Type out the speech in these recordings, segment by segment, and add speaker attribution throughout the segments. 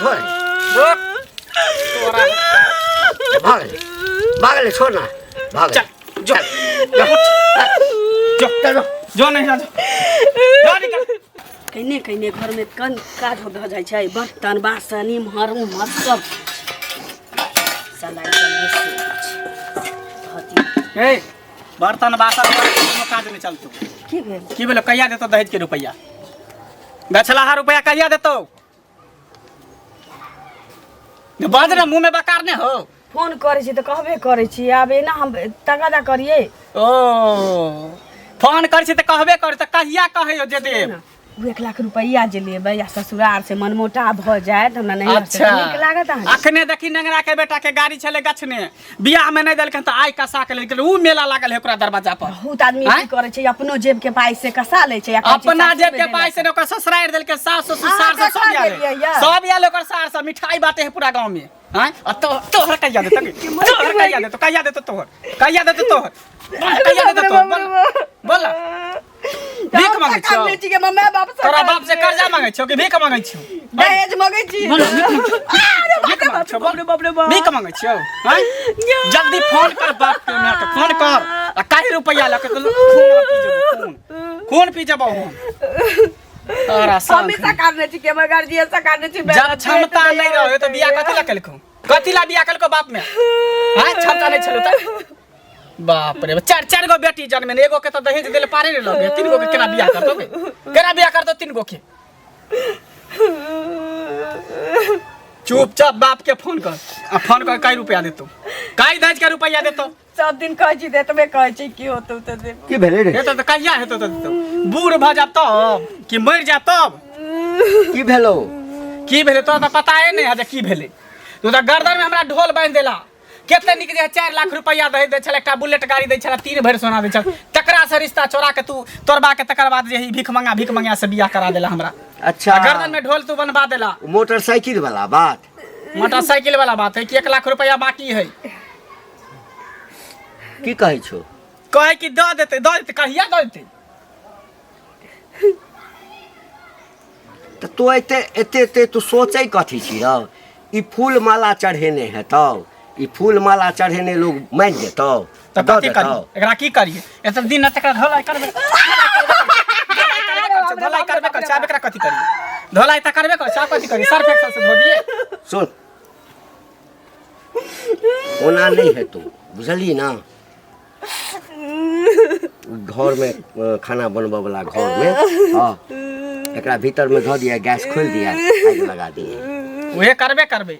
Speaker 1: छोड़।
Speaker 2: रुक तोरा
Speaker 1: भाग ले, भाग ले, छोड़ ना, भाग ले।
Speaker 2: चल जो,
Speaker 1: चल,
Speaker 2: जो
Speaker 1: चल।
Speaker 2: जो, नहीं जा, जो जो, निकल।
Speaker 3: कने कने घरमे कन काज भऽ जाइ छै, बर्तन बासन इम्हर उम्हर सब साला एकदम बेसी छै। धऽ
Speaker 2: ए, बर्तन बासन कोनो काज नहीं चलतो।
Speaker 3: की भेल?
Speaker 2: की भेलो? कहिया देतो दहेज के रुपया? गछलाहा रुपया कहिया देतो? बाज ना, मुंह में बकार ने हो।
Speaker 3: फोन करै छी तऽ कहबे करै छी, आब एना हम तगादा करियै?
Speaker 2: ओ, फोन कर छी तऽ कहबे कर, तऽ कहिया कहै हो जे देब?
Speaker 3: ओ 1 लाख रुपैआ जे लेबै आ ससुरार से मनमोटा भऽ जायत हमरा नहि नीक लागत अहाँके?
Speaker 2: अखने देखी, नेंगरा के बेटा के गाड़ी छले गछने, बियाह में नहीं देलखिन तऽ आइ कसा के लेलखिन। ऊ मेला लागल है ओकरा दरवाजा पर।
Speaker 3: बहुत आदमी
Speaker 2: आँय?
Speaker 3: की करै छै, अपनो जेब के पाइ से कसा लै छै आ कहै छै
Speaker 2: अपना
Speaker 3: सासुर
Speaker 2: जेब
Speaker 3: मे
Speaker 2: के पाइ
Speaker 3: देलक।
Speaker 2: से ने, ओकर ससुरारि देलकै, सास ससुर
Speaker 3: अहाँ
Speaker 2: सार सब
Speaker 3: देखा
Speaker 2: आयल
Speaker 3: देलियै यऽ।
Speaker 2: सब आयल, ओकर सार सब मिठाई बांटे है पूरा गांव में। आँय, आ तो तोहर कहिया देतौ? तोहर कहिया देतौ? कहिया देतौ तोहर? कहिया देतौ तोहर? बोल, कहिया देतौ तोहर? बोल, बोल। भीख मांगै
Speaker 3: छियौ?
Speaker 2: छियौ?
Speaker 3: छी के मम्मी बाप से
Speaker 2: तोरा बाप से कर्जा मांगै छियौ कि भीख मांगै छियौ?
Speaker 3: दहेज मांगै छी।
Speaker 2: बोल, भीख मांगै छियौ? बोल,
Speaker 3: बाप रे बाप।
Speaker 2: भीख मांगै छियौ? आँय, जल्दी फोन कर, बाप के माय के फोन कर आ काहे रुपैया लऽ के तो खून पी जेबौ, खून खून पी जेबौ हम तोरा संग।
Speaker 3: हमेशा काटने छी के हमर गार्जियन से काटने छी।
Speaker 2: जब क्षमता नहीं रहे तो बियाह कथी ला केलको? कथी ला बियाह केलको बाप में? हाँ, क्षमता नहीं छलो त बाप रे, चार चार गो बेटी जन्मे, एगो के तो दहेज देले पारे नहीं लगे, तीन गो के केना बियाह करतो बे? केना बियाह करतो तीन गो के? चुपचाप बाप के फोन कर आ फोन कर, कई रुपया देतो, कई दहेज के रुपया देतो?
Speaker 3: सब दिन कहै छी देतबे, कहै छी की होतौ तऽ देबो।
Speaker 1: की भेलै रे?
Speaker 2: हेतो तऽ कहिया हेतो तऽ देतो? बूढ़ भऽ जाब तब कि मरि जाब तब?
Speaker 1: की भेलौ?
Speaker 2: की भेलै तोरा तऽ पताए नहि है जे की भेलै। तू तऽ गर्दन में हमरा ढोल बान्हि देला। कते नीक जे 4 लाख रुपया दहेज दै छलै, एकटा बुलेट गाड़ी दै छलै, 3 भरि सोना दै छलै, तकरा से रिश्ता चोरा के तू तोड़बा के तकर बाद जे ई भीख मंगा, भीख मंगा से बियाह करा देला हमरा। आ गर्दन में ढोल तू बनवा देला।
Speaker 1: मोटरसाइकिल वाला बात?
Speaker 2: मोटरसाइकिल वाला बात है कि 1 लाख रुपया बाकी है।
Speaker 1: की कहै छौ?
Speaker 2: कहे कि दऽ देतै, दऽ देतै, कहिया दऽ देतै?
Speaker 1: तऽ तू एते एते एते तू सोचै कथी छी रौ? ई फूल माला चढ़ेने हेतौ, ई फूल माला चढ़ेने लोग मानि जेतौ?
Speaker 2: तऽ
Speaker 1: दऽ
Speaker 2: कथी
Speaker 1: देतौ?
Speaker 2: करियै एकरा? की करियै? एते दिन तक धोलाई करबे, धोलाई करबे कर छै। आब एकरा कथी करियै? धोलाई तऽ करबे कर छै, आब कथी करियै? सर्फ एक्सेल से धो दियै?
Speaker 1: सुन, ओना नहि हेतौ, बुझलिही ना? घरमे खाना बनबऽ वाला घरमे, हँ, एकरा भीतरमे धऽ दिअ, गैस खोलि दिअ, आगि लगा दिअ।
Speaker 2: उहे करबे करबै,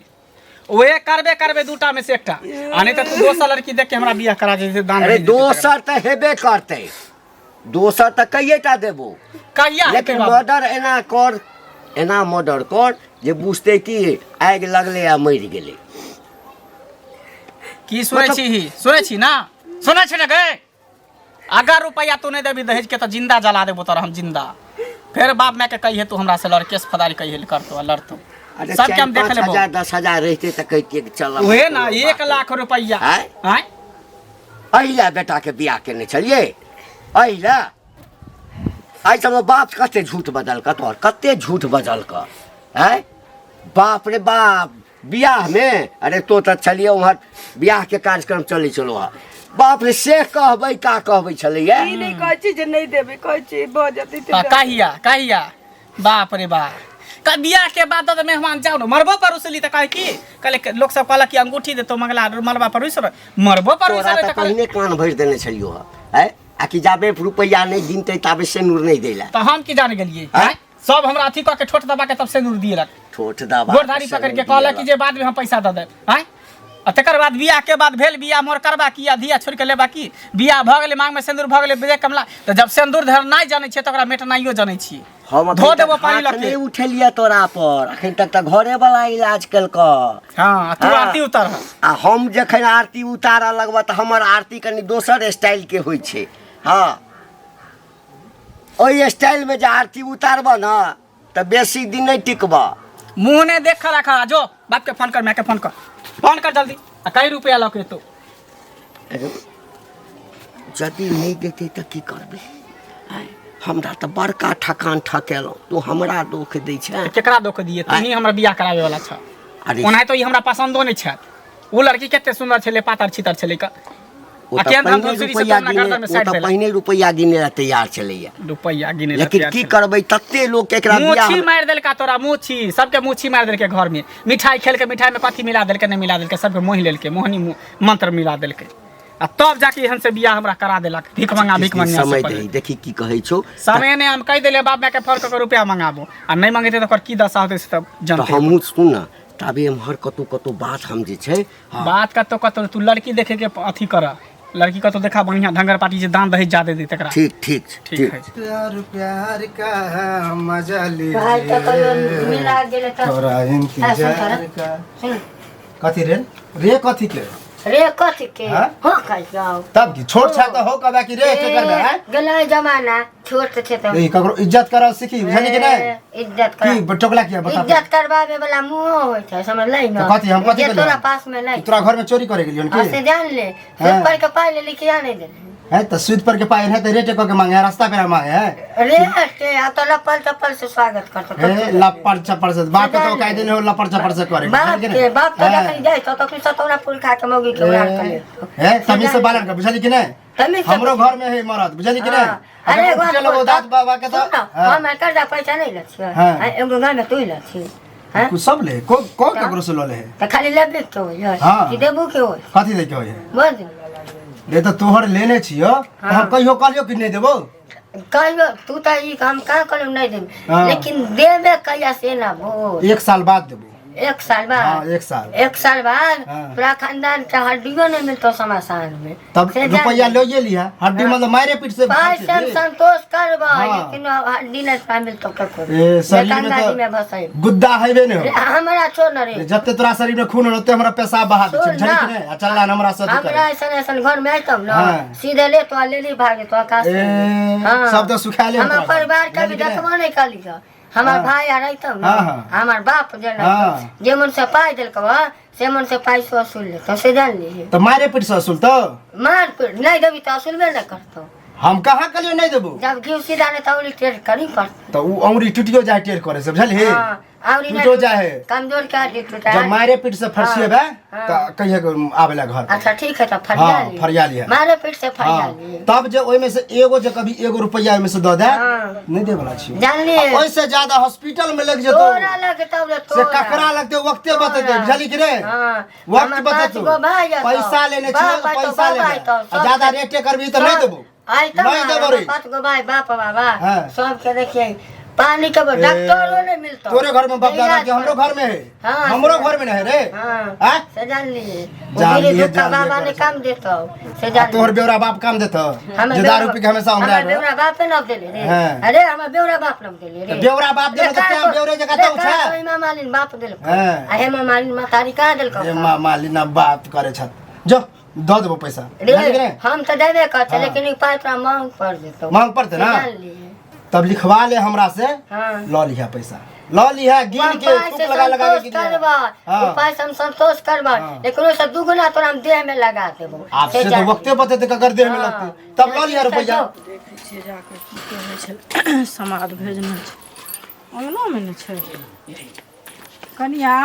Speaker 2: उहे करबे करबै, दूटा में से एकटा। आ नहीं तऽ तू दोसर लड़की देख के हमरा बियाह करा दे, दान
Speaker 1: अरे
Speaker 2: दे देतै।
Speaker 1: दोसर तऽ हेबे करतै, दोसर तऽ कइएटा देबो।
Speaker 2: कहिया हेतै?
Speaker 1: लेकिन
Speaker 2: बाबू?
Speaker 1: मर्डर एना कर, एना मर्डर कर जे बुझतै कि आगि लगलै आ मरि गेलै।
Speaker 2: की सुनै छी ही? सुनै छी ना? सुनै छी ना गे? अगर रुपया तू नहीं देबी दहेज के तऽ जिंदा जला देबो तोरा हम जिंदा। फेर बाप माय के कहिए तू हमरा से लड़केस फदारी कहिए करतो आ लड़तो।
Speaker 1: अरे
Speaker 2: सबके हम देख
Speaker 1: 4-5
Speaker 2: लेबो।
Speaker 1: हजार 10 हजार रहितै तऽ कहितियै कि चल।
Speaker 2: उहे ना, 1 लाख रुपया।
Speaker 1: आँय?
Speaker 2: आँय?
Speaker 1: एहि लए बेटाके बियाह केने छलियै, एहि लए। एहि सबमे बाप कते झूठ बजलक तोहर, कते झूठ बजलक? आँय, बाप रे बाप, बियाहमे अरे तो तऽ छलियै उम्हर, बियाहके कार्यक्रम चलै छलौ हँ, बाप रे, से कहबै का कहबै छलैया।
Speaker 3: ई नहि कहै छी जे नहि देबै, कहै छी भऽ जेतै तऽ
Speaker 2: आ कहिया, कहिया? बाप रे बाप, का बियाह के बाद तऽ मेहमान जाओ ने मरबो पर रुसली तऽ कहे की कहले, लोक सब कहलक कि अंगूठी देतो मंगला, मरबा पर रुस, मरबो पर
Speaker 1: तोरा
Speaker 2: रुसले
Speaker 1: तऽ
Speaker 2: तऽ कहले।
Speaker 1: पहिने कान भरि देने छलियौ हँ, आँय, आ कि जाबे रुपैआ नहि गिनतै ताबे सेनुर नहि दै लए।
Speaker 2: तऽ हम की जान गेलियै?
Speaker 1: आँय?
Speaker 2: आँय? सब हमरा अथी कऽ के ठोठ दबा के तब सिंदूर दिएलक।
Speaker 1: ठोठ दबा
Speaker 2: गोरधारी पकड़ के कहलक कि जे बाद में हम पैसा दऽ देब। आँय, आ तकर बाद बियाह के बाद भेल बियाह मोर करबा की आ धिया छोड़ि के लेबा की? बियाह भऽ गेलै, मांग में सिंदूर भऽ गेलै विजय कमला। तऽ जब सिंदूर धरनाइ जानै छियै तऽ ओकरा मेटनाइयो जानै छियै।
Speaker 1: हम
Speaker 2: धो
Speaker 1: अखन
Speaker 2: देबो
Speaker 1: तक
Speaker 2: पानी
Speaker 1: हाथ
Speaker 2: लऽ के।
Speaker 1: नहि उठेलियै तोरा पर, अखन तक तऽ घरे वाला इलाज केलकऽ।
Speaker 2: हँ, तू
Speaker 1: हाँ।
Speaker 2: आरती उतर।
Speaker 1: आ हम जखन आरती उतारऽ लगबऽ तऽ हमर आरती कनि दोसर स्टाइलके होइ छै। हँ, ओहि स्टाइलमे जे आरती उतारबऽ ने तऽ बेसी दिन नहि टिकबऽ।
Speaker 2: मुँह ने देख, खड़ा खड़ा जो बाप के फोन कर, माय के फोन कर, फोन कर जल्दी आ कई रुपया लऽ के एतौ।
Speaker 1: अरे, यदि नहि देतै तऽ की करबै? आँय, हमरा तऽ बड़का ठकान ठकेलहुँ, तू हमरा दोख दै छै।
Speaker 2: केकरा दोख दिए? तू ही हमरा बियाह करावे वाला छ।
Speaker 1: अरे
Speaker 2: ओनाहि तो ई हमरा पसंदो नहीं छै। ओ लड़की कते सुंदर छलै, पातर छितर छलै का।
Speaker 1: ओ
Speaker 2: आ
Speaker 1: तऽ
Speaker 2: केहन
Speaker 1: पहिने
Speaker 2: धन धनसुरी से
Speaker 1: रुपैआ
Speaker 2: तो अपना
Speaker 1: गिने
Speaker 2: गर्दन में
Speaker 1: ओ
Speaker 2: साटि
Speaker 1: तऽ
Speaker 2: देलक।
Speaker 1: पहिने रुपैआ गिने ला तैयार छलैया,
Speaker 2: रुपैआ गिने ला
Speaker 1: लेकिन
Speaker 2: तैयार
Speaker 1: की
Speaker 2: छलै।
Speaker 1: करबै, तते लोक एकरा बियाह
Speaker 2: मोछी मारि देलका तोरा, मोछी सबके मोछी मारि देलकै। घर में मिठाई खेलके मिठाई में कथी मिला देलकै, नहि मिला देलकै, सबके मोहि लेलकै, मोहनी मंत्र मिला देलकै आ तब जाके एहन से बियाह हमरा करा देलक। भीख मंगा, भीख
Speaker 1: किछु दिन
Speaker 2: मंगा
Speaker 1: समय दही, देखी की कहै छौ।
Speaker 2: समय नहि, हम कहि देलियै बाप माय के फोन कऽ के रुपया मंगाबो आ नहि मंगेतै तऽ ओकर की दशा होतै से तऽ
Speaker 1: तऽ
Speaker 2: जानते।
Speaker 1: हमहूँ सुन ने, ताबे एम्हर कतहु कतहु बात हम जे छै।
Speaker 2: हाँ। बात कतौ कतौ, तू लड़की देखे के अथी कर, लड़की कतौ देखा बढ़िया ढंगर पार्टी जे दान दहेज जादे दे तकरा।
Speaker 1: ठीक ठीक छै।
Speaker 2: ठीक
Speaker 1: ठीक
Speaker 2: है।
Speaker 4: प्यार प्यार का मजा
Speaker 5: भाई तो कहियो
Speaker 4: लीजिए,
Speaker 5: मिला गेलै तऽ
Speaker 4: थोड़ा इंतजार का।
Speaker 5: सुन।
Speaker 4: कथी रे रे, कथी के
Speaker 5: रे? कथी के?
Speaker 4: हाँ?
Speaker 5: हाँ, कहि जाओ।
Speaker 4: तब की छोट छा तऽ हो कबा की रे के करबे हैं?
Speaker 5: गेलै जमाना, छोट छै तऽ।
Speaker 4: ए, ककरो इज्जत करल सीखी, बुझली कि नहीं?
Speaker 5: ए, इज्जत कर
Speaker 4: की टोकला किया, बता।
Speaker 5: इज्जत करबाबे वाला मुँह होइ छै, समझलै ने?
Speaker 4: तऽ कथी, हम कथी
Speaker 5: जे
Speaker 4: केलियै?
Speaker 5: तोरा पास में नहीं।
Speaker 4: तोरा घर में चोरी करे गेलियन
Speaker 5: हाँ,
Speaker 4: की?
Speaker 5: से जान ले।
Speaker 4: हाँ।
Speaker 5: पर के पाइ ले लिखिया नहीं देले
Speaker 4: है तऽ सूद पर के पाइ है तऽ रेटे कऽ के मांगे है, रास्ता पे मांगे है।
Speaker 5: रे के आ तो लपल चप्पल से स्वागत करतो।
Speaker 4: ए, लपड़ चपड़ से बाप के तो कायदे नहीं हो लपड़ चपड़ से करे,
Speaker 5: बाप
Speaker 4: बुझली कि
Speaker 5: के
Speaker 4: नहीं?
Speaker 5: बाप तो
Speaker 4: हाँ।
Speaker 5: जखन जाइ तो तखन सतौना फूल खा के मौगी के उड़ान कर ले।
Speaker 4: है तमीज से बालन कर, बुझली कि नहीं?
Speaker 5: तमीज से।
Speaker 4: हमरो घर में है मरद, बुझली कि नहीं?
Speaker 5: हाँ। अरे
Speaker 4: अगर
Speaker 5: एगो
Speaker 4: उपटे लगो दाँत बाबा के
Speaker 5: सुन
Speaker 4: तो
Speaker 5: न,
Speaker 4: हाँ।
Speaker 5: हम कर्जा पैसा नहीं लै छियै।
Speaker 4: हाँ।
Speaker 5: हाँ, एगो गाय में तू लै छी। हाँ?
Speaker 4: कुछ सब ले को को ककरो से ल ले है।
Speaker 5: तऽ खाली लेबे के होइ है
Speaker 4: हाँ।
Speaker 5: कि देबू के होइ?
Speaker 4: कथी दे के होय है?
Speaker 5: बोल दे।
Speaker 4: रे तऽ तोहर लेने छियो, तऽ हम कहियो कहलियो कि नहीं देबो?
Speaker 5: कहियो तू तऽ ई हम कहाँ कहलियो नहीं देबे।
Speaker 4: हाँ।
Speaker 5: लेकिन देबे कहिया से ना बोल।
Speaker 4: एक साल बाद देबो।
Speaker 5: एक साल बाद?
Speaker 4: हाँ, एक साल।
Speaker 5: एक साल बाद?
Speaker 4: हाँ।
Speaker 5: तोरा खानदान के हड्डियो नहीं मिलतो शमशान में।
Speaker 4: तब
Speaker 5: से जान
Speaker 4: रुपया
Speaker 5: ले।
Speaker 4: ले लिया, हड्डी मतलब मारे पीट से
Speaker 5: पाइ से हम संतोष करबो।
Speaker 4: हाँ।
Speaker 5: लेकिन हड्डी नहीं तोरा मिलतो ककरो।
Speaker 4: ए, शरीर में
Speaker 5: गंगा जी में
Speaker 4: तो
Speaker 5: भसै
Speaker 4: गुद्दा हेबे नहीं
Speaker 5: रे,
Speaker 4: हो।
Speaker 5: हमरा छोड़ न रे।
Speaker 4: जते तोरा शरीर में खून होते हमरा पेशाब बहा दे छै,
Speaker 5: सुन
Speaker 4: बुझली
Speaker 5: ना।
Speaker 4: कि नहीं? आ चल ना हमरा से
Speaker 5: हमरा ऐसन ऐसन घर में आइतब ना,
Speaker 4: हाँ।
Speaker 5: सीधे ले तो ले ली भागे तो आकाश
Speaker 4: ए,
Speaker 5: में। हाँ।
Speaker 4: सब तो सुखाले
Speaker 5: हमर
Speaker 4: होतरा
Speaker 5: परिवार के भी
Speaker 4: बुझली कि नहीं?
Speaker 5: देखबो नहीं कली हमर
Speaker 4: हाँ।
Speaker 5: भाई आर अइतब ना,
Speaker 4: हाँ, हाँ।
Speaker 5: हमर बाप जे
Speaker 4: हाँ।
Speaker 5: जे मन से पाइ देलकौ हँ, से मन से पाइ से वसूल लेतौ, से जान लीहे।
Speaker 4: तऽ मारे पीट से वसूल तो
Speaker 5: मार पीट नहीं देबी तऽ वसूलबे नहीं करतौ।
Speaker 4: हम कहाँ कहलियो नहीं देबो?
Speaker 5: जब घी सीधा नहीं तऽ उली टेढ़ करी पड़तौ।
Speaker 4: तऽ उ औंरी टूटियो जाए टेढ़ करे से, बुझलही?
Speaker 5: हाँ, और
Speaker 4: टूटो जाए।
Speaker 5: कमजोर के हड्डी टूटा।
Speaker 4: जब मारे पीट से फरसिएबे
Speaker 5: हाँ।
Speaker 4: तऽ कहिए आबेला घर पर।
Speaker 5: अच्छा ठीक है, तऽ फरिया
Speaker 4: हाँ,
Speaker 5: ली।
Speaker 4: फरिया लिहे।
Speaker 5: मारे पीट से फरिया
Speaker 4: हाँ,
Speaker 5: ली।
Speaker 4: तब जे ओहिमे से एगो जे कभी एगो रुपैया ओहिमे से दऽ दे।
Speaker 5: हाँ।
Speaker 4: नहीं दे वाला छियै।
Speaker 5: जानलियै?
Speaker 4: आ ओहिसे ज्यादा हॉस्पिटल में लग जेतौ।
Speaker 5: तोरा लगतौ रे,
Speaker 4: से
Speaker 5: तोरा।
Speaker 4: ककरा लगते वक्ते बतेतै,
Speaker 5: तोरा।
Speaker 4: बुझली कि रे?
Speaker 5: हाँ।
Speaker 4: वक्त
Speaker 5: हमर पाँच
Speaker 4: बतेतौ।
Speaker 5: गो भाइ हतौ।
Speaker 4: पैसा लेने छियै
Speaker 5: बाप
Speaker 4: तऽ
Speaker 5: हतौ,
Speaker 4: पैसा
Speaker 5: बाबा
Speaker 4: लेने
Speaker 5: हतौ,
Speaker 4: आ
Speaker 5: सब
Speaker 4: ज्यादा रेटे करबी तऽ नहीं देबो।
Speaker 5: आइ तब
Speaker 4: नहीं देबो रे।
Speaker 5: पाँच गो भाइ बाप बाबा।
Speaker 4: हाँ।
Speaker 5: सबके देखिए पानी के डॉक्टरो नहीं मिलतो।
Speaker 4: तोरे घर में बाप दादा
Speaker 5: इलाज
Speaker 4: के हमरो घर में है।
Speaker 5: हाँ,
Speaker 4: हमरो घर में नहीं है रे।
Speaker 5: हाँ।
Speaker 4: आँ?
Speaker 5: से जान लिए।
Speaker 4: जान लिए,
Speaker 5: दुखा
Speaker 4: जान लिए
Speaker 5: बाबा ने
Speaker 4: करे।
Speaker 5: काम देतो से
Speaker 4: आ
Speaker 5: जान।
Speaker 4: तोहर बेवरा बाप काम देतो
Speaker 5: हमर
Speaker 4: जे दारू पी के हमेशा हमरा
Speaker 5: हमर बेवरा बापे न देले रे।
Speaker 4: हाँ।
Speaker 5: अरे हमर बेवरा बाप न देले रे।
Speaker 4: बेवरा बाप देले तऽ तें बेवरे जकाँ तौ छै।
Speaker 5: हेमा मालिन बाप देलको।
Speaker 4: हाँ।
Speaker 5: आ हेमा मालिन महतारी कहाँ देलको?
Speaker 4: हे माँ मालिना बात करे छत, जो दऽ देबो पैसा,
Speaker 5: रे
Speaker 4: बुझली कि नहि?
Speaker 5: हम तऽ देबे करते।
Speaker 4: हाँ।
Speaker 5: लेकिन ई पाइ तोरा मांग पड़ जेतौ।
Speaker 4: मांग पड़तै ना?
Speaker 5: से जान लिए।
Speaker 4: तब लिखवा ले हमरा से।
Speaker 5: हाँ।
Speaker 4: लऽ लिहा पैसा, लऽ लिहा गिन के
Speaker 5: उपाय
Speaker 4: थूक
Speaker 5: से
Speaker 4: लगा लगा के
Speaker 5: संतोष
Speaker 4: गिन लिहा।
Speaker 5: करबा।
Speaker 4: हाँ।
Speaker 5: उपाय से हम संतोष करबा।
Speaker 4: हाँ।
Speaker 5: लेकिन ओहिसँ दुगुना तोरा हम देह में लगा देबो।
Speaker 4: आब से तो
Speaker 5: जान
Speaker 4: वक्ते बतेतै ककर देह में
Speaker 5: हाँ।
Speaker 4: लगतै, तब लऽ लिहा रुपैआ।
Speaker 3: देखै छियै जाकऽ की कहै छै, समाद भेजने छै, अङ्गनामे ने छै कनिया।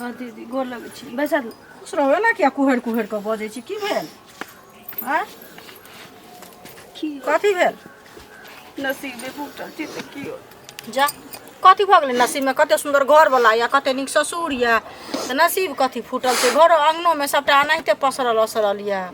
Speaker 6: हँ दीदी, गोर लगै छी, बैसल।
Speaker 3: खुश रहू। एना किया कुहरि कुहरि कऽ बजै छी? की भेल? आँय,
Speaker 6: की
Speaker 3: कथी भेल?
Speaker 6: नसीबे फूटल छै तऽ की होत?
Speaker 3: जा, कथी भऽ गेलै नसीबमे? कते सुन्दर घरवला यऽ, कते नीक ससुर यऽ, तऽ नसीब कथी फूटल छै? घरो अङ्गनोमे सभटा एनाहिते पसरल असरल यऽ,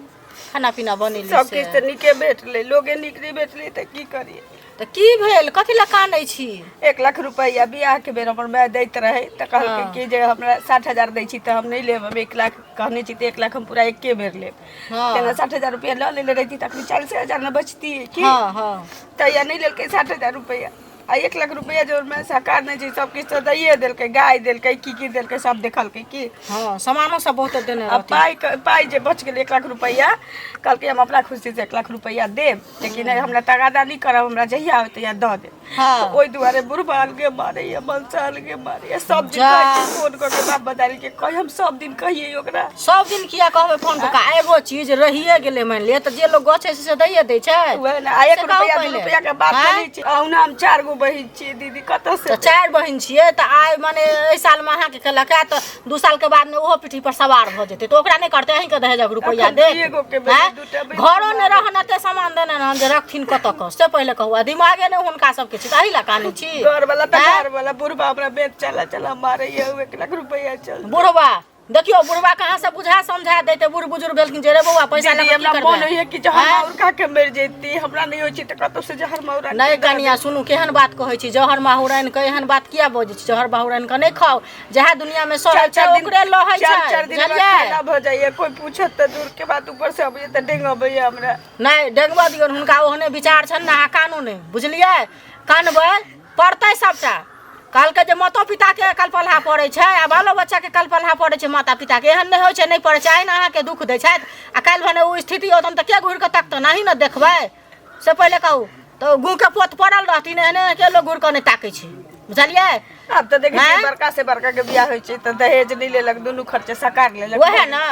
Speaker 3: खाना पीना बनेली
Speaker 6: सब
Speaker 3: से।
Speaker 6: किछु तऽ नीके भेटलै, लोगे नीक नहि भेटलै तऽ की करियै?
Speaker 3: तऽ की भेल? कथी लए कानै छी?
Speaker 6: 1 लाख रुपैआ बियाहके बेर हमर माय दैत रहै तऽ कहलकै कि जे हमरा 60,000 दै छी तऽ हम नहि लेब, हम 1 लाख कहने छी तऽ 1 लाख हम पूरा एके बेर लेब। तेना 60,000 रुपैआ लऽ लेने रहिती तऽ अखनी 40,000 ने बचती की?
Speaker 3: हँ हँ
Speaker 6: तैया नहि लेलकै 60,000 रुपैआ। आ 1 लाख रुपैआ जो मैं सरकार नहि छै, सब किछु तऽ दैये देलकै, गाय देलकै, की की देलकै सब देखलकै की।
Speaker 3: हँ, सामानो सब बहुते देने
Speaker 6: आ
Speaker 3: रहथिन।
Speaker 6: पाइ जे बचि गेलै 1 लाख रुपैआ, कहलकै हम अपना खुशीसँ 1 लाख रुपैआ देब, लेकिन हमरा तगादा नहि करब, हमरा जहिया होतै तहिया दऽ देब। तऽ ओहि दुआरे बुढ़बा अलगे मारैया, मनसा अलगे मारैया। सब दिन
Speaker 3: जा।
Speaker 6: कहै छी फोन कऽ के बाप बदारी के कहि, हम सब दिन कहियै ओकरा।
Speaker 3: सब दिन किया कहबै फोन कऽ के? एगो चीज रहिए गेलै मानि लिअ तऽ जे लोग गछै छै से दैए दै छै।
Speaker 6: वएह ने, आ एक
Speaker 3: से कहू
Speaker 6: रुपैआ दू
Speaker 3: पहिले।
Speaker 6: रुपैआ के बात
Speaker 3: आँय?
Speaker 6: करै छी। अहुना हम चारि गो बहिन छियै दीदी, कतऽ से
Speaker 3: तऽ चारि बहिन छियै तऽ आइ माने एहि सालमे अहाँके केलक है तऽ 2 सालके बादमे ओहो पीठी पर सवार भऽ जेतै तऽ ओकरा नहि करतै? अहीँके दहेजक रुपैआ
Speaker 6: अखन
Speaker 3: देत?
Speaker 6: दुइए गो के भेलै,
Speaker 3: आँय?
Speaker 6: दूटा बहिन
Speaker 3: घरो नहि रहन एते सामान देने रहन जे रखथिन कतऽ कऽ, से पहिले कहू। आ दिमागे नहि हुनका सबके छै तऽ एहि लए कानै छी?
Speaker 6: घर वाला तऽ
Speaker 3: आँय?
Speaker 6: घर वाला बुढ़बा हमरा बेच चला चला मारैया ओ 1 लाख रुपैआ चल।
Speaker 3: बुढ़वा देखियौ, बुढ़वा कहाँ से बुझा समझा देते? बूढ़ बुजुर्ग भेलखिन जे रे बौआ, पैसा
Speaker 6: दीदी,
Speaker 3: लऽ कऽ की
Speaker 6: हमरा
Speaker 3: करबै?
Speaker 6: मन होइया कि जहर
Speaker 3: आँय?
Speaker 6: माहुर खा के मरि जैती। हमरा नहि होइ छै तऽ कतौ से जहर माहुर आनि
Speaker 3: नहि
Speaker 6: के दऽ
Speaker 3: कनिया, सुनू, केहन बात कहै छी? जहर माहुर आनि कऽ एहन बात किया बजै छी? जहर माहुर आनि कऽ नहि खाउ। जएह दुनिया मे सड़ै
Speaker 6: चार
Speaker 3: छै
Speaker 6: चार दिन
Speaker 3: ओकरे लहै
Speaker 6: चार
Speaker 3: छै,
Speaker 6: चार दिन हमरा
Speaker 3: बुझलियै?
Speaker 6: खाना भऽ जाइया, कोइ पूछत तऽ दूर के बात, ऊपर से अबैया तऽ डेंग अबैया हमरा।
Speaker 3: नहि डेंगबऽ दियौन हुनका, ओहने विचार छनि ने। अहाँ कानू नहि, बुझलियै? कानबै पड़तै सबटा। कहलकै जे मातो पिताके कलपलहा पड़ै छै आ बालो बच्चाके कलपलहा पड़ै छै माता पिताके। एहन नहि होइ छै नहि पड़ै छै। आइ ने अहाँके दुःख दै छथि आ काल्हि भने ओ स्थिति औतनि तऽ के घुरि कऽ तकतनि? अहीं ने देखबै, से पहिले कहू तऽ। गूँहके पोत पड़ल रहथिन, एहने के लोक घुरि कऽ नहि ताकै छै, बुझलियै?
Speaker 6: आब तऽ देखै छियै
Speaker 3: आँय?
Speaker 6: बड़का से बड़का के बियाह होइ छै तऽ दहेज नहि लेलक, दुनू खर्चे सकार लेलक।
Speaker 3: वएह ने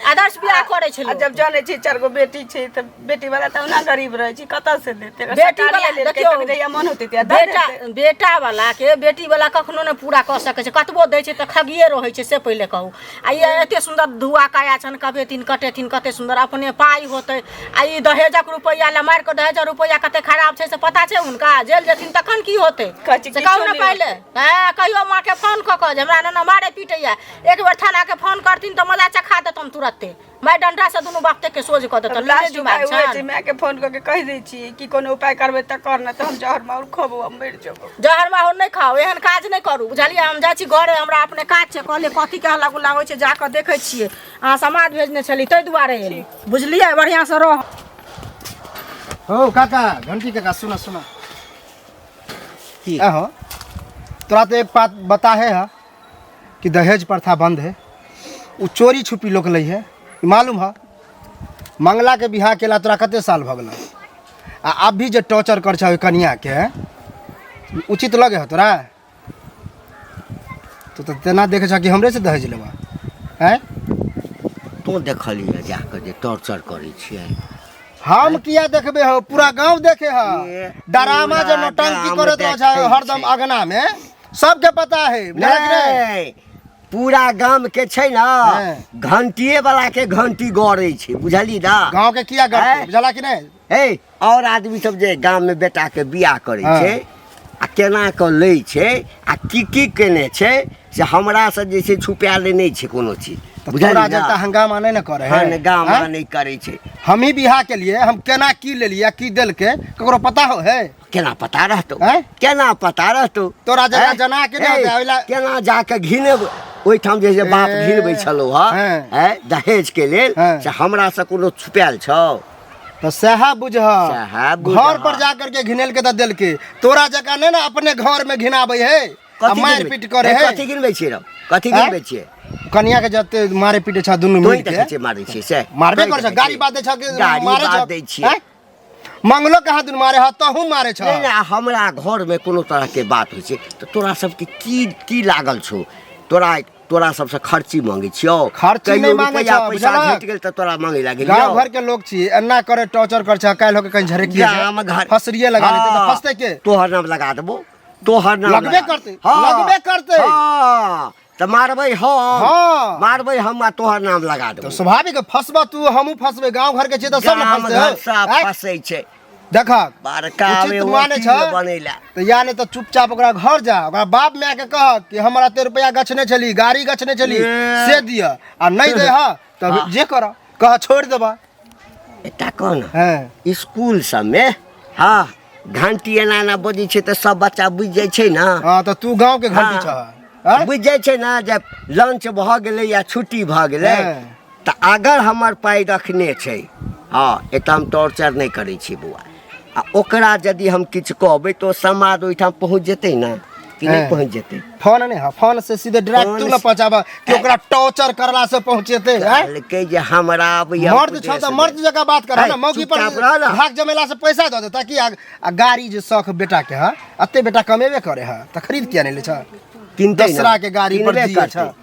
Speaker 3: आदर्श बियाह करै छै
Speaker 6: आ
Speaker 3: लोक।
Speaker 6: जब जानै छै चारि गो बेटी छै तऽ बेटी वाला तऽ ओना गरीब रहै छै, कतऽ से देतै?
Speaker 3: बेटी
Speaker 6: सरकारिये
Speaker 3: वाला
Speaker 6: लेलकै
Speaker 3: देखियौ,
Speaker 6: तऽ जहिया मन होतै तहिया दऽ
Speaker 3: बेटा
Speaker 6: देतै।
Speaker 3: बेटा वाला के बेटी वाला कखनो नहि पूरा कऽ सकै छै। कतबो दै छै तऽ खगिए रहै छै, से पहिले कहू। आ ई एते सुन्दर धुआ काया छनि, कबेथिन कटेथिन कते सुन्दर, अपने पाइ होतै आ ई दहेजक रुपैआ लए मारि कऽ। दहेजक रुपैआ कते खराब छै से पता छै हुनका? जेल जेथिन तखन की होतै?
Speaker 6: कहै छै
Speaker 3: से
Speaker 6: किछो
Speaker 3: कहू ने
Speaker 6: नहि।
Speaker 3: पहिले। हँ, कहियो माँके फोन कऽ कऽ जे हमरा एना मारै पीटैया। एक बेर थानाके फोन करथिन तऽ मजा चखा देतनि, तुरत्ते मारि डंडा से दुनू बाप के सोझ कऽ देतनि।
Speaker 6: लास्ट
Speaker 3: नीके
Speaker 6: उपाय
Speaker 3: दिमाग
Speaker 6: उएह छै।
Speaker 3: छनि।
Speaker 6: मायके फोन कऽ के कहि दै छियै कि कोनो उपाय करबै तऽ कर, नहि तऽ हम जहर माहुर खेबो आ मरि जेबो।
Speaker 3: जहर माहुर नहि खाउ, एहन काज नहि करू, बुझलियै? हम जाइ छी घरे, हमरा अपने काज छै। कहलियै कथीके हल्ला गुल्ला होइ छै, जाकऽ देखै छियै। अहाँ समाद भेजने छली ताहि दुआरे एली, बुझलियै? बढ़िआँसँ रह।
Speaker 4: हो काका, घंटी काका, सुना सुना।
Speaker 1: की?
Speaker 4: अहो, तोरा तो एक बात बता है हा कि दहेज प्रथा बंद है। उ चोरी छुपी लोक लै है, ई मालूम है? मंगला के बियाह केला तोरा कते साल भऽ गेल आ अब भी जे टॉर्चर कर छह ओहि कनिया के, उचित लगे है तोरा? तू तऽ तेना देखे छह कि हमरे से दहेज लेबा हैं।
Speaker 1: तू देखलियै जाकऽ जे टॉर्चर करै छियै?
Speaker 4: हम किया देखबे हो? पूरा गांव देखे है।
Speaker 1: ये
Speaker 4: डरामा जे
Speaker 1: पूरा
Speaker 4: नौटंकी
Speaker 1: गाम
Speaker 4: करैत रह छै
Speaker 1: देखै
Speaker 4: हरदम
Speaker 1: छै।
Speaker 4: अगना में, सबके पता है, बुझलक कि नहि?
Speaker 1: नहि, पूरा गाम के छै ने घंटिए वाला के घंटी गड़ै छै, बुझली ना?
Speaker 4: गांव के किया गड़तै?
Speaker 1: हैं?
Speaker 4: बुझला कि नहि?
Speaker 1: हे, और आदमी सब जे गाम में बेटा के बियाह करै छै आ केना कऽ लै छै आ की की केने छै, से हमरा से जे छै छुपायल नहि छै कोनो चीज।
Speaker 4: तऽ
Speaker 1: बुझली
Speaker 4: तोरा
Speaker 1: ना?
Speaker 4: जगह हंगामा नहि ने करे है।
Speaker 1: हंगामा
Speaker 4: हैं?
Speaker 1: नहि करै छै।
Speaker 4: हम ही बियाह के लिए हम केना की लेलिए, की देलके, ककरो पता हो है?
Speaker 1: केना पता रहतौ?
Speaker 4: हैं?
Speaker 1: केना पता रहतौ?
Speaker 4: तोरा जगह
Speaker 1: हैं?
Speaker 4: जना के नहि
Speaker 1: हे,
Speaker 4: होतै, ओहिला-
Speaker 1: केना जाके घिनेब ओहिठाम जे छै बाप
Speaker 4: ए,
Speaker 1: घिनबै छलौ हँ
Speaker 4: हैं।
Speaker 1: हैं, दहेज के लेल।
Speaker 4: हैं।
Speaker 1: से हमरा से कोनो छुपायल छौ?
Speaker 4: तऽ सएह बुझह।
Speaker 1: सएह बुझह।
Speaker 4: घर पर जा करके घिनेल के तऽ देलके, तोरा जकाँ नहि ने अपने घर में घिनाबै है आ
Speaker 1: कथी
Speaker 4: मारि
Speaker 1: गिनबै?
Speaker 4: पीट करे
Speaker 1: हे,
Speaker 4: है।
Speaker 1: कथी गिनबै छियै रौ? कथी
Speaker 4: हैं?
Speaker 1: गिनबै छियै?
Speaker 4: कनिया के जते मारे पीटे छ दुनू
Speaker 1: तोही
Speaker 4: मिल
Speaker 1: देखै
Speaker 4: के।
Speaker 1: छियै मारै छियै से?
Speaker 4: मारबे
Speaker 1: तोही
Speaker 4: करे छ,
Speaker 1: देखै
Speaker 4: गाड़ी
Speaker 1: छियै।
Speaker 4: बात दै छ कि
Speaker 1: गाड़ी
Speaker 4: मारे
Speaker 1: बात
Speaker 4: छ?
Speaker 1: दै छियै।
Speaker 4: हैं? मंगलो कहाँ दिन मारे ह, तहू मारे छ।
Speaker 1: नहि नहि, हमरा घरमे कोनो तरहके बात होइ छै तऽ तोरा सबके की की लागल छौ? तोरा तोरा सबसँ खर्ची मांगै छियौ?
Speaker 4: खर्ची
Speaker 1: कहियो
Speaker 4: नहि मांगै
Speaker 1: रुपैआ
Speaker 4: छौ,
Speaker 1: पैसा
Speaker 4: बुझलक?
Speaker 1: घटि गेल तऽ तोरा मांगै लागल?
Speaker 4: गाँव घर के लोग छी, एना करे टॉर्चर कर छ, काल्हि होके कहीं झरकिए
Speaker 1: गाम घर
Speaker 4: फसरिए लगा लेतै तऽ फसतै के?
Speaker 1: तोहर नाम लगा देबो, तोहर नाम
Speaker 4: लगबे करतै, लगबे करतै।
Speaker 1: हँ, तऽ मारबै हम। मारबै हम आ तोहर नाम लगा
Speaker 4: तऽ
Speaker 1: देबो।
Speaker 4: स्वाभाविक है, फसबा तू, हमहूँ फसबै। गाँव घर के छियै तऽ सब ने
Speaker 1: गाम
Speaker 4: फसतै
Speaker 1: घर
Speaker 4: हौ।
Speaker 1: सब
Speaker 4: आँय?
Speaker 1: फसै छै।
Speaker 4: देखक,
Speaker 1: बड़का
Speaker 4: उचित
Speaker 1: आबे
Speaker 4: माने
Speaker 1: वकील
Speaker 4: छ
Speaker 1: बनैला।
Speaker 4: तऽ या नहि तऽ चुपचाप ओकरा घर जा, ओकरा बाप माय के कह कि हमरा एते रुपया गछने छली, गाड़ी गछने छली,
Speaker 1: ए।
Speaker 4: से दिअ। आ नहि दे ह तऽ जे कर कह, छोड़ि देबा।
Speaker 1: एकटा कह ने।
Speaker 4: हँ।
Speaker 1: स्कूल सबमे हँ घंटी एना एना बजै छै तऽ सब बच्चा बुझि जाइ छै ने?
Speaker 4: हँ, तऽ तू गाँव के घंटी छह, आँय?
Speaker 1: बुझि जाइ छै ने जे लंच भऽ गेलै या छुट्टी भऽ गेलै? तऽ अगर हमर पाइ रखने छै, हँ, एतऽ हम टॉर्चर नहि करै छी बौआ। आ ओकरा यदि हम किछु कहबै तऽ ओ समाद ओहिठाम पहुँच जेतै ने कि नहि
Speaker 4: हैं।
Speaker 1: पहुँच जेतै
Speaker 4: फोन नहीं है फोन से सीधे डायरेक्ट
Speaker 1: फोन
Speaker 4: तू न
Speaker 1: से-
Speaker 4: पहुंचाबा कि ओकरा टॉर्चर करला से पहुंचेते हैं
Speaker 1: कहलकै जे हमरा आबैया
Speaker 4: मर्द छौ
Speaker 1: उपदेश
Speaker 4: तऽ मर्द
Speaker 1: दे।
Speaker 4: जकाँ बात कर
Speaker 1: है,
Speaker 4: ना मौगी पर
Speaker 1: चुपचाप रह ना।
Speaker 4: भाग जमेला से पैसा दऽ देता कि आ गाड़ी जे शौक बेटा के है अते बेटा कमेबे करे है तऽ खरीद किया नहीं ले छ
Speaker 1: किनतै ना।
Speaker 4: दोसरा के गाड़ी पर
Speaker 1: किनबे
Speaker 4: जिए
Speaker 1: करतै।
Speaker 4: छ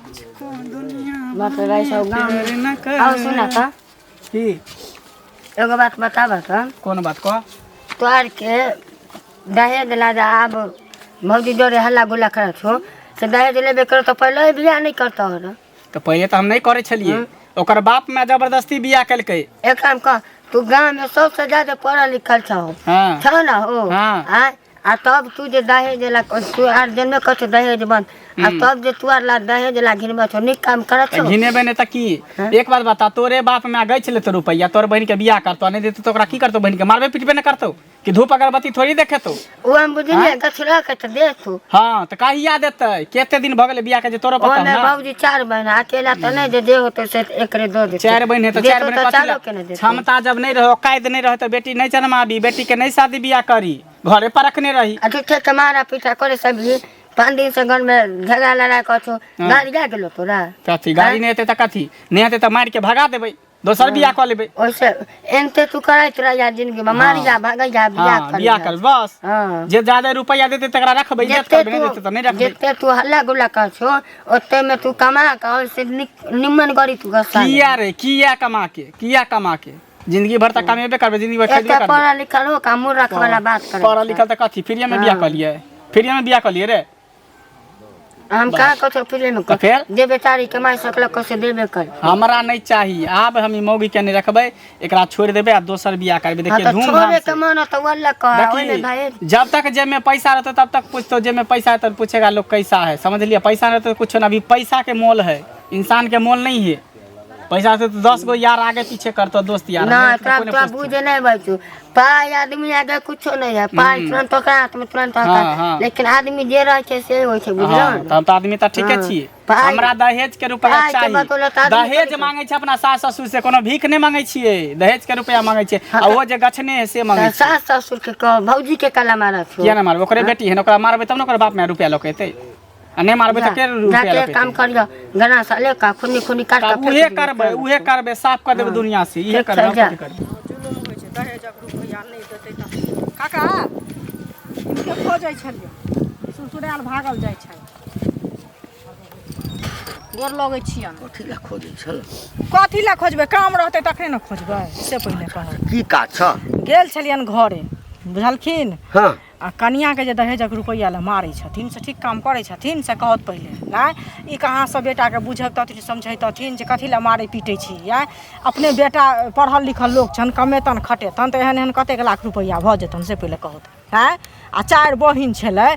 Speaker 5: बाप रे भाई सब गाँव में आओ सुना था
Speaker 2: की
Speaker 5: एगो बात बताबऽ तऽ
Speaker 2: कोन बात कह
Speaker 5: तोहर के दहेज ला जे आब भौजी जोरे हल्ला गुल्ला करत छौ से दहेज लेबे करो तऽ पहिले ही बियाह नहि करतौ रऽ
Speaker 2: तऽ पहिले तऽ हम नहि करै छलियै ओकर बाप माय जबरदस्ती बियाह केलकै
Speaker 5: एक काम कर तू गाँव में सबसे ज्यादा पढ़ल लिखल छौ
Speaker 2: हाँ
Speaker 5: छौ ना हो
Speaker 2: हाँ।
Speaker 5: आँय आ तब तू जे दहेज ला तू आर जनमे कहै छौ दहेज बंद आ तब जे तू आर ला दहेज ला घिनबै छौ नीक काम करत
Speaker 2: तऽ
Speaker 5: छौ
Speaker 2: घिनेबै नहि तऽ की एक बात बता तोरे बाप माय गछि लेतौ रुपैआ तोर बहिन के बियाह करतौ नहि देतौ तऽ ओकरा की करतौ बहिन के मारबे पिटबे नहि करतौ कि धूप अगरबत्ती थोड़ी देखेतौ
Speaker 5: ओ हम बुझलियै गछला के तऽ दे तू
Speaker 2: हाँ तऽ कहिया देतै कते दिन भऽ गेलै बियाह के जे तोरो पता
Speaker 5: ओमे
Speaker 2: ना
Speaker 5: बाबूजी चार बहन अकेला तऽ नहि जे जे होतै से एकरे दऽ देतै
Speaker 2: चारि बहिन है तऽ चारि
Speaker 5: देतौ
Speaker 2: बहिन
Speaker 5: तऽ
Speaker 2: कथी
Speaker 5: चारो
Speaker 2: ला?
Speaker 5: के ने देतौ
Speaker 2: क्षमता जब नहि रहै औकात नहि रहै तऽ बेटी नहि जनमाबी बेटी के नहि शादी बियाह करी घरे पर रखने रही
Speaker 5: आ झूठे के मारा पीटा करे सब भी पाँच दिन से घर में झगड़ा लड़ाई कर छौ गाड़ी जा गेलो तोरा
Speaker 2: कथी गाड़ी नहि हेतै तऽ कथी नहि हेतै तऽ मारि के भगा देबै दोसर बियाह कऽ लेबै
Speaker 5: ओइसे एनते तू करैत रह जा जिंदगी में मार जा भागै जा बियाह
Speaker 2: हाँ
Speaker 5: कर
Speaker 2: बियाह कर बस
Speaker 5: हाँ
Speaker 2: जे ज्यादा रुपैआ देतै तकरा रखबै इज्जत
Speaker 5: जते
Speaker 2: करबै नहि देतै तऽ नहि
Speaker 5: तू
Speaker 2: रखबै
Speaker 5: जते तू हल्ला गुल्ला कर छो ओते में तू कमा के ओइसे निमन गरी तू घसा ले।
Speaker 2: किया रे किया कमा के किया कमा के जिंदगी भर तऽ कमेबे करबै जिंदगी भर
Speaker 5: एते
Speaker 2: खैबे करबै
Speaker 5: पढ़ल लिखल हो का मूर्ख वाला बात करे
Speaker 2: पढ़ल लिखल तऽ कथी फ्रीए में बियाह कऽ लियै फ्रीए में बियाह कऽ लियै रे
Speaker 5: हम कहाँ कथो फिरे में
Speaker 2: तऽ फेर
Speaker 5: जे बेचारी कमाई सकलक से देबे कर
Speaker 2: हमरा नहीं चाही आब हम ई मौगी के नहीं रखबै एकरा छोड़ि देबै आ दोसर बियाह करबै
Speaker 5: हाँ
Speaker 2: देखिए
Speaker 5: तो
Speaker 2: धूमधाम
Speaker 5: छोड़े
Speaker 2: से
Speaker 5: के मन तो वल्ला कह ओइमे
Speaker 2: देखी
Speaker 5: भाई
Speaker 2: जब तक जेब में पैसा रहता तब तक पूछतो जेब में पैसा है तो पूछेगा लोग कैसा है समझ लिया पैसा नहीं तो कुछ ना अभी पैसा के मोल है इंसान के मोल नहीं है पैसा से तो 10 गो यार आगे पीछे करतो दोस्त यार
Speaker 5: ना
Speaker 2: नहीं तो
Speaker 5: तोरा
Speaker 2: कोई नहीं
Speaker 5: तोरा
Speaker 2: पूछतो।
Speaker 5: बुझे नहीं बैठू पाइ आदमी आगे कुछो नहीं है पाइ तुरंत ओकरा हाथ में तुरंत
Speaker 2: हाँ,
Speaker 5: होता
Speaker 2: हाँ।
Speaker 5: लेकिन आदमी जे रहे छै से होइ छै बुझलौ
Speaker 2: हाँ, तऽ हम तऽ आदमी तऽ ठीके
Speaker 5: हाँ।
Speaker 2: छियै
Speaker 5: पाइ-
Speaker 2: हमरा दहेज के रुपया
Speaker 5: पाइ के
Speaker 2: चाही
Speaker 5: बदौलत आदमी
Speaker 2: दहेज
Speaker 5: थोड़ी-
Speaker 2: मांगे छै अपना सास ससुर से कोनो भीख नहि मांगे छियै दहेज के रुपया मांगे छियै आ ओ जे गछने है से मांगे
Speaker 5: तऽ
Speaker 2: छियै
Speaker 5: सास ससुर के कह भौजी के कला मारत छौ
Speaker 2: किया नहि मारबै ओकरे बेटी है ने ओकरा मारबै तब ने ओकर बाप माय रुपया लऽ के एतै आ नहि मारबै तऽ के रुपया
Speaker 5: जाके
Speaker 2: लऽ के
Speaker 5: काम
Speaker 2: एतै
Speaker 5: करियो गना सा ले का खुनी खुनी काट
Speaker 2: तब
Speaker 5: के
Speaker 2: उहे करबै उहे करबै साफ कऽ देबै दुनिया से इहे
Speaker 5: ठीक
Speaker 2: करबै
Speaker 5: छै,
Speaker 2: आओर
Speaker 5: जा।
Speaker 2: कथी करबै
Speaker 3: जुलुम होइ छै दहेजक रुपैआ नहि देतै तऽ काका हिनके खोजै छलियै सुरसुरायल भागल जाइ छै गोर लगै छियनि
Speaker 1: कथी लए खोजै छल
Speaker 3: कथी लए खोजबै काम रहतै तखने ने खोजबै से पहिले कहू
Speaker 1: की काज छ
Speaker 3: गेल छलियनि घरे बुझलखिन
Speaker 1: हँ
Speaker 3: आ कनिआँके जे दहेजक रुपैआ लए मारै छथिन से ठीक काम करै छथिन से कहत पहिले नहि ई कहाँसँ बेटाके बुझबतथिन समझैतथिन जे कथी लए मारै पीटै छी आँय अपने बेटा पढ़ल लिखल लोक छनि कमेतनि खटेतनि तऽ एहन एहन कतेक लाख रुपैआ भऽ जेतनि से पहिले कहत आँय आ चारि बहिन छलै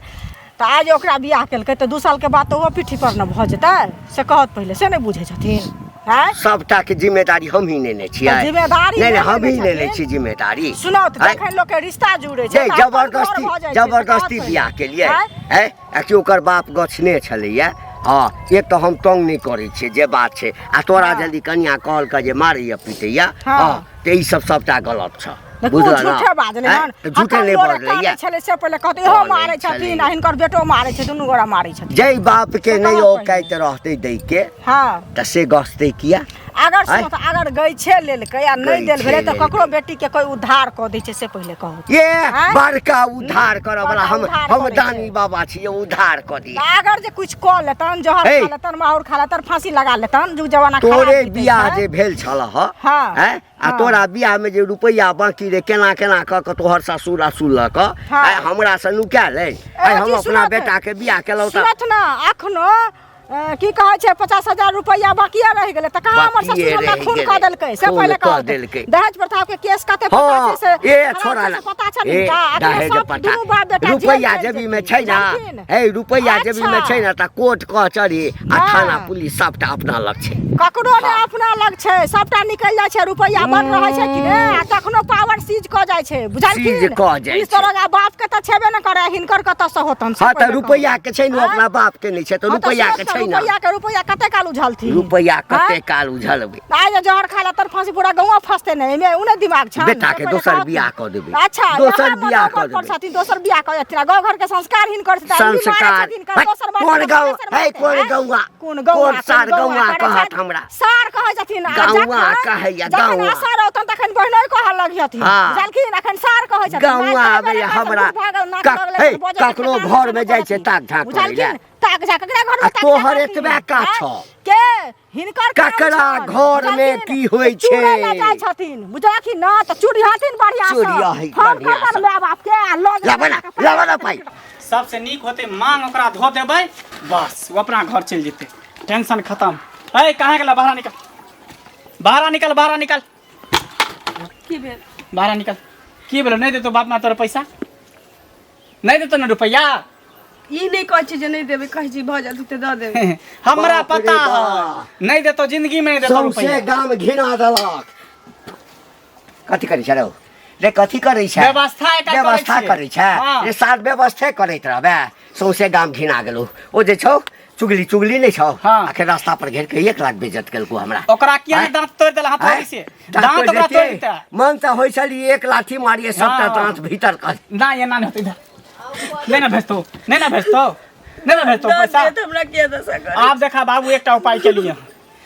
Speaker 3: तऽ आइ जे ओकरा बियाह केलकै तऽ 2 सालके बाद तऽ ओहो पीठी पर ने भऽ जेतै से कहत पहिले से नहि बुझै छथिन आँय
Speaker 1: सबटा के जिम्मेदारी हम ही नेने छियै
Speaker 3: तऽ जिम्मेदारी
Speaker 1: नहि नहि
Speaker 3: नहि
Speaker 1: हम ही
Speaker 3: लेने
Speaker 1: नेने
Speaker 3: छथिन।
Speaker 1: छी जिम्मेदारी
Speaker 3: सुनत
Speaker 1: आँय?
Speaker 3: जखन लोकके रिश्ता जुड़ै छै
Speaker 1: जे
Speaker 3: तऽ अपन घर
Speaker 1: जबरदस्ती
Speaker 3: भऽ जाइ छै, से कहत
Speaker 1: जबरदस्ती
Speaker 3: पहिले।
Speaker 1: बियाह केलियै
Speaker 3: आँय?
Speaker 1: हैं आ कि ओकर बाप गछने छलैया हँ एक तऽ हम तंग नहि करै छियै जे बात छै आ तोरा जल्दी कनिया कहलकै जे मारैया पीटैया
Speaker 3: हँ।
Speaker 1: हँ तऽ ई सब सबटा गलत छ
Speaker 3: देखू
Speaker 1: बुझल ने?
Speaker 3: झूठे बाजलै
Speaker 1: आँय?
Speaker 3: हन
Speaker 1: तऽ झूठे
Speaker 3: अखन
Speaker 1: नहि
Speaker 3: लोरे
Speaker 1: बजलैया
Speaker 3: कानै छलै से पहिले कहतै इहो
Speaker 1: कानै
Speaker 3: मारै छथिन
Speaker 1: छलै।
Speaker 3: आ हिनकर बेटो मारै छै दुनू गोरा मारै छथिन
Speaker 1: जाहि बाप के
Speaker 3: से
Speaker 1: नहि
Speaker 3: कहत
Speaker 1: औकाइत रहतै दै के
Speaker 3: हँ
Speaker 1: तऽ से गछतै किया
Speaker 3: अगर
Speaker 1: आँय?
Speaker 3: सुनत अगर गैछे लेलकै आ नहि देल
Speaker 1: गैछे
Speaker 3: भेलै तऽ
Speaker 1: लेलकै।
Speaker 3: ककरो बेटी के कोई उद्धार कऽ दै छै से पहिले कहू
Speaker 1: ये
Speaker 3: आँय?
Speaker 1: बड़का उद्धार करऽ वाला
Speaker 3: बड़का
Speaker 1: हम
Speaker 3: उद्धार
Speaker 1: हम
Speaker 3: करै छै।
Speaker 1: दानी बाबा छियै उद्धार कऽ दियै
Speaker 3: तऽ अगर जे कुछ कऽ लेतन जहर
Speaker 1: हे।
Speaker 3: खा लेतन माहुर खा लेतन फांसी लगा लेतन जुग जमाना खराब
Speaker 1: तोरे
Speaker 3: बीतै
Speaker 1: बियाह
Speaker 3: छै।
Speaker 1: जे भेल छल ह
Speaker 3: हँ।
Speaker 1: हैं आ
Speaker 3: हँ।
Speaker 1: तोरा बियाह में जे रुपैआ बाकी रे केना केना कऽ के तोहर ससुर असुलक
Speaker 3: हँ।
Speaker 1: आइ हमरा से नुकायल अइ आइ हम
Speaker 3: जी,
Speaker 1: अपना
Speaker 3: सुनत।
Speaker 1: बेटा के बियाह केलहुँ तऽ
Speaker 3: सुनत ने अखनो की कहै छै 50,000 रुपैआ बाकिए रहि गेलै तऽ कहाँ हमर
Speaker 1: बाकिए
Speaker 3: ससुर हमरा
Speaker 1: रहि
Speaker 3: खून
Speaker 1: गेलै।
Speaker 3: कऽ देलकै से
Speaker 1: खून
Speaker 3: पहिले
Speaker 1: कऽ
Speaker 3: कहत
Speaker 1: देलकै।
Speaker 3: दहेज प्रथा के केस कते पता
Speaker 1: हँ
Speaker 3: छै से
Speaker 1: ए
Speaker 3: हमरा
Speaker 1: छोड़ा
Speaker 3: से पता छै
Speaker 1: ए
Speaker 3: हिनका अखनो
Speaker 1: दहेज
Speaker 3: सब
Speaker 1: प्रथा
Speaker 3: दुनू बाप बेटा जेल
Speaker 1: रुपैआ
Speaker 3: चलि
Speaker 1: जेबी में
Speaker 3: जेथिन,
Speaker 1: छै ना
Speaker 3: बुझलखिन?
Speaker 1: हे रुपैआ जेबी में छै ना तऽ कोर्ट कचहरी आ
Speaker 3: हँ।
Speaker 1: थाना पुलिस सबटा अपना लग छै
Speaker 3: ककरो ने अपना लग छै सबटा निकलि जाइ छै रुपैआ बड़ रहै छै कि ने आ तखनो पावर सीज कऽ जाइ छै बुझलखिन
Speaker 1: सीज कऽ जाइ
Speaker 3: पुलिस
Speaker 1: छै।
Speaker 3: दरोगा बाप के तऽ छेबे ने करे हिनकर कतऽ से होतन से
Speaker 1: हँ तऽ
Speaker 3: पहिले कहू।
Speaker 1: रुपैआ के छै ने
Speaker 3: आँय?
Speaker 1: अपना बाप के नहि छै तऽ
Speaker 3: हँ तऽ
Speaker 1: रुपैआ के
Speaker 3: सुनत
Speaker 1: छै छै ना।
Speaker 3: रुपैया के रुपैया कते काल उझलथिन?
Speaker 1: रुपैया कते
Speaker 3: आँय?
Speaker 1: काल उझलबै?
Speaker 3: आइ जे जहर खा लेतन फांसी, पूरा गाँव फंसते ने, एहिमे उने दिमाग छन।
Speaker 1: बेटा के
Speaker 3: रुपैया
Speaker 1: दोसर
Speaker 3: कहत-
Speaker 1: बियाह कऽ देबै।
Speaker 3: अच्छा,
Speaker 1: दोसर
Speaker 3: यहाँ
Speaker 1: बियाह
Speaker 3: मनोबल
Speaker 1: कऽ
Speaker 3: पर
Speaker 1: देबै।
Speaker 3: छथिन, दोसर बियाह कऽ देथिन आ गाँव घर के संस्कार हिनकर छै, तऽ आदमी मारै
Speaker 1: संस्कार
Speaker 3: छथिन, कर दोसर
Speaker 1: कोन
Speaker 3: मारतै,
Speaker 1: गाँव
Speaker 3: तेसर
Speaker 1: है
Speaker 3: मारतै,
Speaker 1: कोन
Speaker 3: आँय?
Speaker 1: गौआ?
Speaker 3: कोन गौआ?
Speaker 1: कोन सार गौआ
Speaker 3: करै
Speaker 1: कहत
Speaker 3: छथि?
Speaker 1: हमरा?
Speaker 3: सार कहै छथिन आ
Speaker 1: गौआ
Speaker 3: जखन-
Speaker 1: कहैया,
Speaker 3: जखन
Speaker 1: गौआ।
Speaker 3: असर औतन तखन बहिनोइ कहऽ लगिहथिन।
Speaker 1: हाँ।
Speaker 3: बुझलखिन? अखन सार कहै छथिन।
Speaker 1: गौआ
Speaker 3: मारि कहबै
Speaker 1: आबैया
Speaker 3: ने,
Speaker 1: हमरा।
Speaker 3: भऽ गेल, नाक लगलै,
Speaker 1: हे,
Speaker 3: बजै छथिन,
Speaker 1: ककरो
Speaker 3: कान
Speaker 1: घरमे जाइ छै
Speaker 3: छथिन।
Speaker 1: ताक झाँक करै लए।
Speaker 3: बुझलखिन? ताक झाँक ककरा घरमे
Speaker 1: आ
Speaker 3: ताक झाँक
Speaker 1: तोहर
Speaker 3: करथिन?
Speaker 1: एतबे का
Speaker 3: आँय?
Speaker 1: छौ?
Speaker 3: के हिनकर काम
Speaker 1: ककरा
Speaker 3: छनि,
Speaker 1: घरमे
Speaker 3: बुझलखिन?
Speaker 1: की होइ छै?
Speaker 3: चूड़े लऽ जाइ छथिन, बुझलखिन न? तऽ चूड़िहथिन बढ़िआँ सँ।
Speaker 1: चूड़ियही
Speaker 3: फोन
Speaker 1: बढ़िआँ
Speaker 3: करबनि
Speaker 1: सँ।
Speaker 3: माय बापके आ लऽ जेतनि
Speaker 1: लाबऽ ना,
Speaker 3: अहाँके।
Speaker 1: लाबऽ ना पाइ।
Speaker 2: सबसे नीक होते मांग ओकरा धो देबै, बस ओ अपना घर चलि जेतै, टेंशन खत्म। ए कहाँ गेला? बाहर निकल, बाहर निकल, बाहर निकल।
Speaker 6: की भेल?
Speaker 2: बाहर निकल। की भेलो? नहि देतो बाप माँ तोरा पैसा? नहि देतो ने रुपैआ?
Speaker 6: ई नहि कहै छी जे नहि देबै, कहै छी भऽ जायत तऽ दऽ देबै।
Speaker 2: हमरा
Speaker 1: बाप रे
Speaker 2: पता
Speaker 1: बाप।
Speaker 2: है, नहि देतो, जिंदगी में नहि देतो
Speaker 1: सौंसे
Speaker 2: रुपैआ।
Speaker 1: गाम घिना देलक। कथी करै छै रौ? रे कथी करै छै?
Speaker 2: व्यवस्था एकटा करै
Speaker 1: व्यवस्था
Speaker 2: छियै।
Speaker 1: करै छै?
Speaker 2: हाँ।
Speaker 1: रे सार, व्यवस्थे करैत रहबे, सौंसे गाम घिना गेलौ। ओ जे छौ चुगली, चुगली नहि छौ?
Speaker 2: हाँ।
Speaker 1: आखिर रास्ता पर घेर के 1 लाख बेइज्जत केलको हमरा।
Speaker 2: ओकरा किया
Speaker 1: आँय?
Speaker 2: नहि दाँत तोड़ि देला हथौड़ी
Speaker 1: आँय?
Speaker 2: से?
Speaker 1: दाँत
Speaker 2: दाँत ओकरा
Speaker 1: तोड़ि
Speaker 2: तोड़ि
Speaker 1: देतियै?
Speaker 2: देतै।
Speaker 1: मन तऽ होइ छल ई एक लाठी मारिए सबटा
Speaker 2: हाँ।
Speaker 1: दाँत भीतर कर।
Speaker 2: ना, एना नहि होतै। इधर नहि ने भेजतौ, नहि ने भेजतौ, नहि ने भेजतौ
Speaker 6: दऽ
Speaker 2: पैसा।
Speaker 6: देत हमरा, किया दशा करै?
Speaker 2: आब देखा बाबू, एकटा उपाय के लिए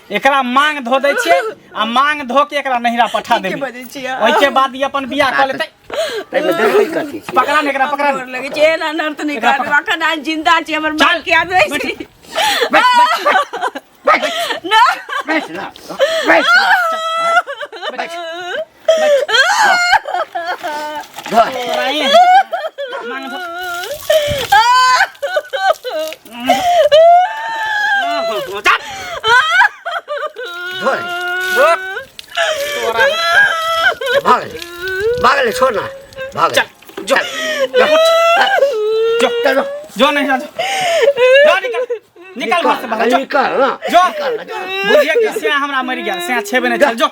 Speaker 2: एकरा मांग धो दै छियै आ मांग धो के एकरा नहिरा पठा
Speaker 6: ठीके
Speaker 2: देबै।
Speaker 6: बजै छियै।
Speaker 2: ओहिके बाद ई अपन बियाह कऽ लेतै।
Speaker 1: ताहिमे देखै कथी छियै?
Speaker 2: पकड़ा ने एकरा, पकड़ा
Speaker 6: गोर
Speaker 2: ने।
Speaker 6: लगै छै, एना अनर्थ नहि
Speaker 2: एकरा
Speaker 6: करब। अखन अहाँ जिंदा छी, हमर
Speaker 2: चल।
Speaker 6: माँ के याद रहै छै।
Speaker 1: बैठ।
Speaker 6: ना।
Speaker 1: बैठ ना, बैठ ना, बैठ। धर।
Speaker 2: नहीं, मांग धो। चल।
Speaker 1: धर।
Speaker 2: रोक। तोरा
Speaker 1: भाग ले, भाग ले, छोड़ ना, भाग ले।
Speaker 2: चल, जो।
Speaker 1: चल,
Speaker 2: जो।
Speaker 1: चलो।
Speaker 2: जो नहीं, जो जो, निकल, निकल घर से बाहर, जो।
Speaker 1: निकल ना।
Speaker 2: जो।
Speaker 1: निकल ना, जो।
Speaker 2: बुझिए कि सिया हमरा मरि गेल, सिया छेबे नहीं। चल, जो,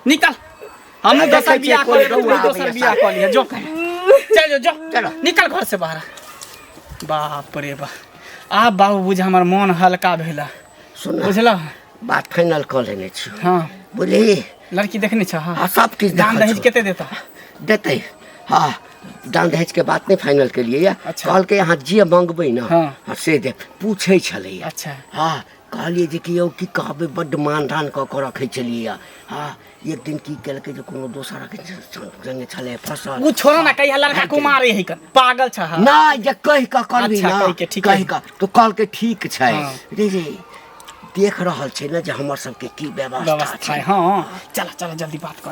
Speaker 2: निकल। हम
Speaker 1: आ,
Speaker 2: दोसर
Speaker 1: देखै छियै
Speaker 2: बियाह
Speaker 1: कोन
Speaker 2: कऽ लेबै,
Speaker 1: गौआ
Speaker 2: तू दोसर
Speaker 1: आबैया
Speaker 2: बियाह
Speaker 1: साथ।
Speaker 2: कऽ लिहे। जो, चल जो, जो।
Speaker 1: चलो।
Speaker 2: निकल घर से बाहर। बाप रे बाप, आब बाबू बुझ हमर मोन हल्का भेला।
Speaker 1: सुन ना,
Speaker 2: बुझल?
Speaker 1: बात फाइनल कऽ लेने छी।
Speaker 2: हाँ।
Speaker 1: बुझली?
Speaker 2: लड़की देखने छ? हाँ।
Speaker 1: हाँ, सब किछु
Speaker 2: दान
Speaker 1: देखल
Speaker 2: दहेज
Speaker 1: छौ।
Speaker 2: कते देता?
Speaker 1: देतै। हाँ, दान दहेज के बात नहि फाइनल केलियै या।
Speaker 2: अच्छा।
Speaker 1: कहलकै अहाँ जे मंगबै ने,
Speaker 2: हाँ।
Speaker 1: हाँ, से दे। पूछै छलैया।
Speaker 2: अच्छा।
Speaker 1: हाँ, कहलियै जे कि यौ की कहबै, बड्ड मान दान कऽ कऽ रखै छलियै। हाँ, एक दिन की केलकै जे कोनो दोसरक संगे छलै फसल।
Speaker 2: उ छोड़ो ना, कहिया लड़का कुमार है कन पागल छ। हाँ।
Speaker 1: नहि, जे कहि कऽ करबी
Speaker 2: अच्छा,
Speaker 1: ना।
Speaker 2: कहि के ठीक
Speaker 1: कहि
Speaker 2: है।
Speaker 1: कऽ तो कहलकै ठीक छै।
Speaker 2: हाँ।
Speaker 1: रे रे, देख रहल छै ने जे हमर सबके की व्यवस्था
Speaker 2: व्यवस्था
Speaker 1: छै।
Speaker 2: है। हाँ, चला चला, जल्दी बात कर।